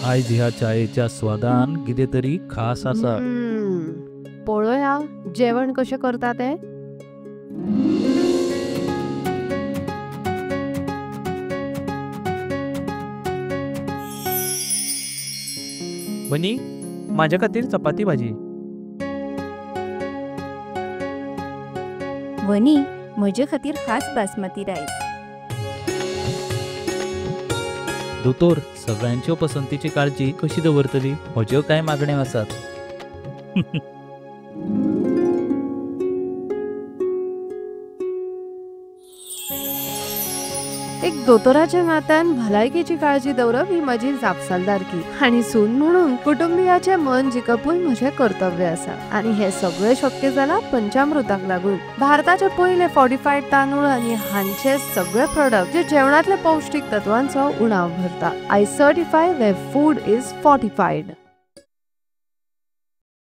आयज ह्या चायेच्या स्वादान कितें तरी खास आसा. पळोवया जेवण कशें करता तें. वनी, माझ्या खातीर चपाती भाजी. वनी, म्हजे खातीर खास बासमती रायस. दोतोर, सगळ्यांच्यो पसंतीची काळजी कशी दवरतली? म्हज्यो कांय मागण्यो आसात. एक दोतोराच्या नात्यान भलायकेची काळजी दवरप ही म्हजी जापसालदारकी आनी सून म्हणून कुटुंबियाचें मन जिखपूय म्हजें कर्तव्य आसा. आनी हें सगळें शक्य जालां पंचामृताक लागून. भारताचे पयले फॉर्टिफायड तांदूळ आनी हांचे सगळे प्रोडक्ट जे जेवणांतल्या पौश्टीक तत्वांचो उणाव भरता. I certify where food is fortified.